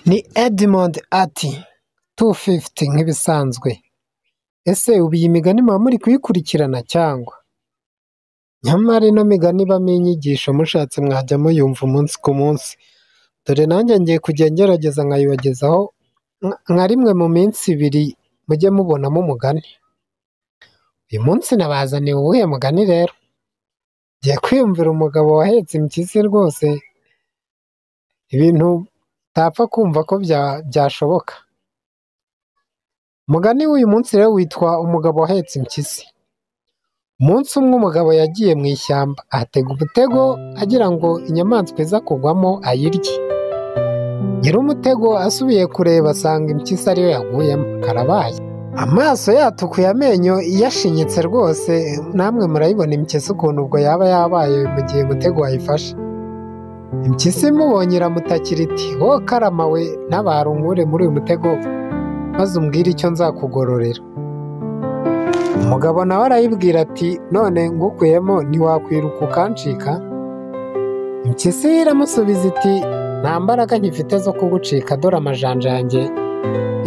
Ni Edmond ati 250 nk'ibisanzwe. Ese ubu iyi migani muba muri kuyikurikirana cyangwa? Nyamara ino migani ibamo inyigisho, mushatse mwajya muyumva umunsi ku munsi. Dore nanjye ngiye kujya ngerageza nkayibagezaho nka rimwe mu minsi ibiri, mujye mubonamo umugani. Uyu munsi nabazaniye uwuhe mugani rero? Ngiye kwiyumvira umugabo wahetse impyisi rwose, ibintu utapfa kumva ko byashoboka. Umugani w'uyu munsi rero witwa umugabo wahetse impyisi. Umunsi umwe umugabo yagiye mu ishyamba ahatega umutego agira ngo inyamaswa iza kugwamo ayirye. Nyir'umutego asubiye kureba asanga impyisi ariyo yaguyemo, karabaye. Amaso yatukuye, amenyo yashinyitse rwose, namwe murayibona impyisi ukuntu ubwo yaba yabaye mu gihe umutego wayifashe. Impyisi imubonye iramutakira iti: "Wo karama we, ntabara unkure muri uyu mutego maze umbwire icyo nzakugororera." Umugabo nawe arayibwira ati: "None ngukuyemo ntiwakwiruka ukancika?" Impyisi iramusubiza iti: "Nta mbaraga nkifite zo kugucika, dore amajanja yanjye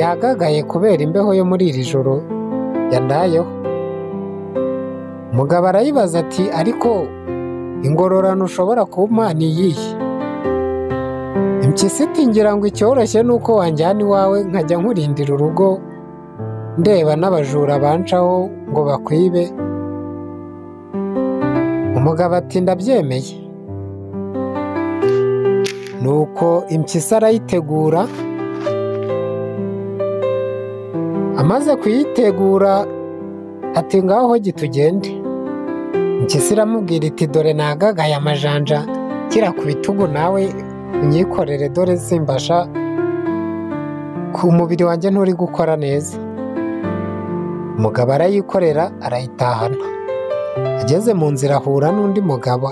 yagagaye kubera imbeho yo muri iri joro yandayeho." Umugabo arayibaza ati: "Ariko ingororano ushobora kumpa ni iyihe?" Impyisi iti: "Ngira ngo icyoroshye ni uko wanjyana iwawe nkajya nkurindira urugo, ndeba n'abajura bancaho ngo bakwibe." Umugabo ati: "Ndabyemeye." Nuko impyisi arayitegura, amaze kuyitegura ati: "Ngaho hogi tugende." Impyisi iramubwira iti: "Dore nagagaye amajanja, nshyira ku bitugu nawe unyikorere, dore simbasha, ku mubiri wanjye nturi gukora neza." Umugabo arayikorera arayitahana. Ageze mu nzira ahura n'undi mugabo,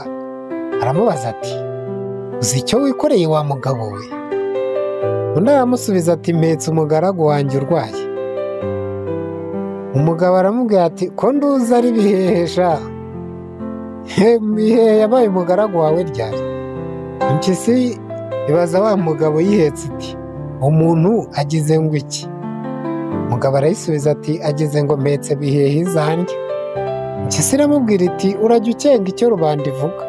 aramubaza ati: "Uzi icyo wikoreye wa mugabo we?" Undi aramusubiza ati: "Mpetse umugaragu wanjye urwaye." Umugabo aramubwira ati: "Ko nduzi ari bihehesha, bihehe yabaye umugaragu wawe ryari?" Impyisi ibaza wa mugabo yihetse iti: "Umuntu agize ngo iki?" Umugabo arayisubiza ati: "Agize ngo mpetse bihehe izanjye." Impyisi iramubwira iti: "Urajya ukenga icyo rubanda ivuga."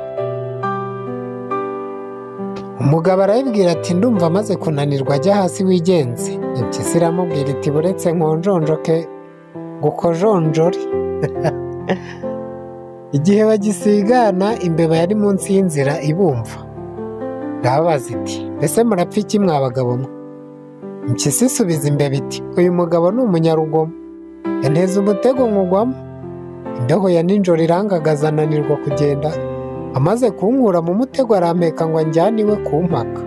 Umugabo arayibwira ati: "Ndumva amaze kunanirwa, ajya hasi wigenze." Impyisi iramubwira iti: "Buretse nkonjonjoke ngukojonjore." Igihe bagisigana, imbeba yari munsi y'inzira ibumva, irababaza iti: "Mbese murapfa iki mwa bagabo mwe?" Impyisi isubiza imbeba iti: "Uyu mugabo ni umunyarugomo, yanteze umutego nkugwamo, imbeho ya nijoro irangagaza ananirwa kugenda, amaze kunkura mu mutego arampeka ngo anjyane iwe kumpaka,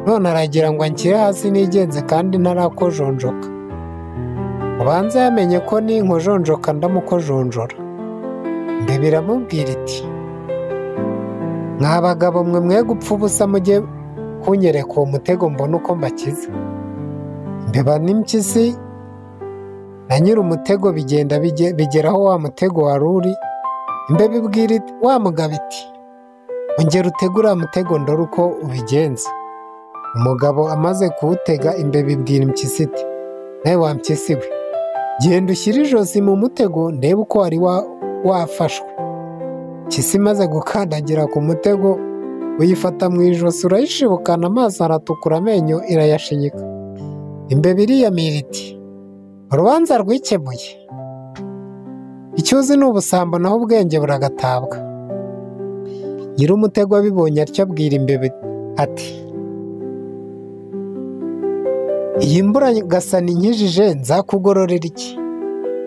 none aragira ngo anshyire hasi nigenze kandi ntarakojonjoka. Ubanza yamenye ko ninkojonjoka ndamukojonjora." Imbeba iramubwira iti: "Mwa bagabo mwe, mwe gupfa ubusa, mujye kunyereka uwo mutego mbone uko mbakiza." Imbeba n'impyisi na nyir'umutego bigenda bigera aho wa mutego wari uri. Imbeba ibwira wa mugabo iti: "Ongera utege uriya mutego ndore uko ubigenza." Umugabo amaze kuwutega, imbeba ibwira impyisi iti: "Nawe wa mpyisi we, genda ushyire ijosi mu mutego ndebe uko wari wafashwe." Impyisi imaze gukandagira ku mutego uyifata mu ijosi urayishibukana, amaso aratukura, amenyo irayashinyika. Imbeba iriyamira iti: "Urubanza rwikemuye, icyo uzi ni ubusambo, naho ubwenge buragatabwa." Nyir'umutego abibonye atyo abwira imbeba ati: "Iyi mburagasani inkijije nzakugororera iki?"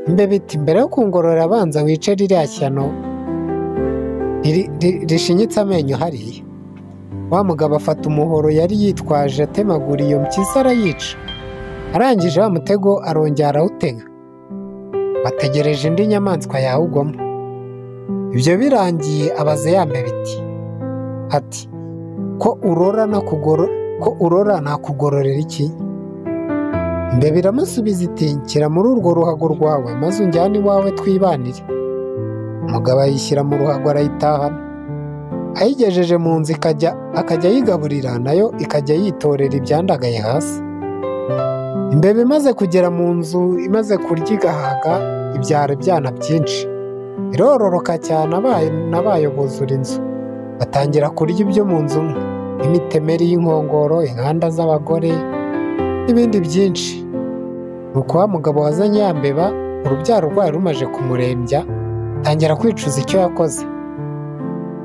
Imbeba iti: "Mbere yo kungororera abanza wice ririya shyano rishinyitse amenyo hariya." Wa mugabo afata umuhoro yari yitwaje atemagura iyo mpyisi arayica. Arangije wa mutego arongera arawutega, bategereje indi nyamaswa yawugwamo. Ibyo birangiye abaza ya mbeba iti: ati "Ko urora nakugororera iki?" Imbeba iramusubiza iti: "Nshyira muri urwo ruhago rwawe maze unjyane iwawe twibanire." Umugabo ayishyira mu ruhago arayitahana. Ayigejeje mu nzu akajya ayigaburira, nayo ikajya yitorera ibyandagaye hasi. Imbeba imaze kugera mu nzu, imaze kurya igahaga, ibyara ibyana byinshi. Irororoka cyane, abana bayo buzura inzu. Batangira kurya ibyo mu nzu nk'imitemeri y'inkongoro, inkanda z'abagore n'ibindi byinshi. Nuko wa mugabo wazanye ya mbeba, urubyaro rwayo rumaze kumurembya, atangira kwicuza icyo yakoze.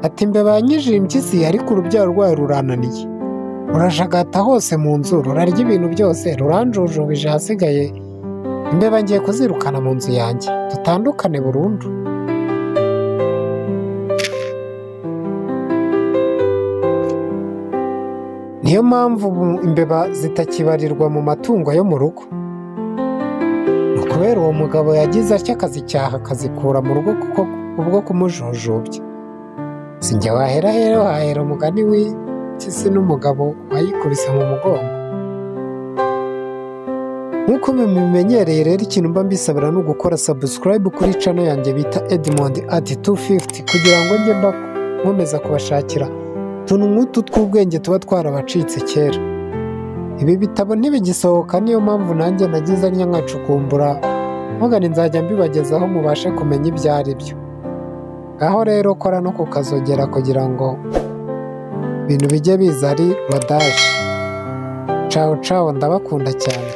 Ati imbeba yanyijije impyisi, ariko urubyaro rwayo rurananiye. Rurajagata hose mu nzu, rurarya ibintu byose, ruranjujubije, ahasigaye imbeba ngiye kuzirukana mu nzu yanjye, dutandukane burundu. Niyo mpamvu imbeba zitakibarirwa mu matungo yo mu rugo. Ni ukubera uwo mugabo yagize atya akazicyaha akazikura mu rugo kuko ubwo kumujujubya. Si njye wahera rero, hahera umugani w'impyisi n'umugabo wayikubise mu mugongo. Nk'uko mubimenyereye rero, ikintu mba mbisabira ni ugukora subscribe kuri channel yanjye bita Edmond at 250, kugira ngo njye mba nkomeza kubashakira utuntu nk'utu tw'ubwenge tuba twarabacitse kera. Ibi bitabo ntibigisohoka, niyo mpamvu nanjye nagize nkacukumbura mvuga nti nzajya mbibagezaho mubashe kumenya ibyo ari byo. Ngaho rero kora no kukazogera kugira ngo ibintu bijye biza ari rodaje. Cawo cawo, ndabakunda cyane.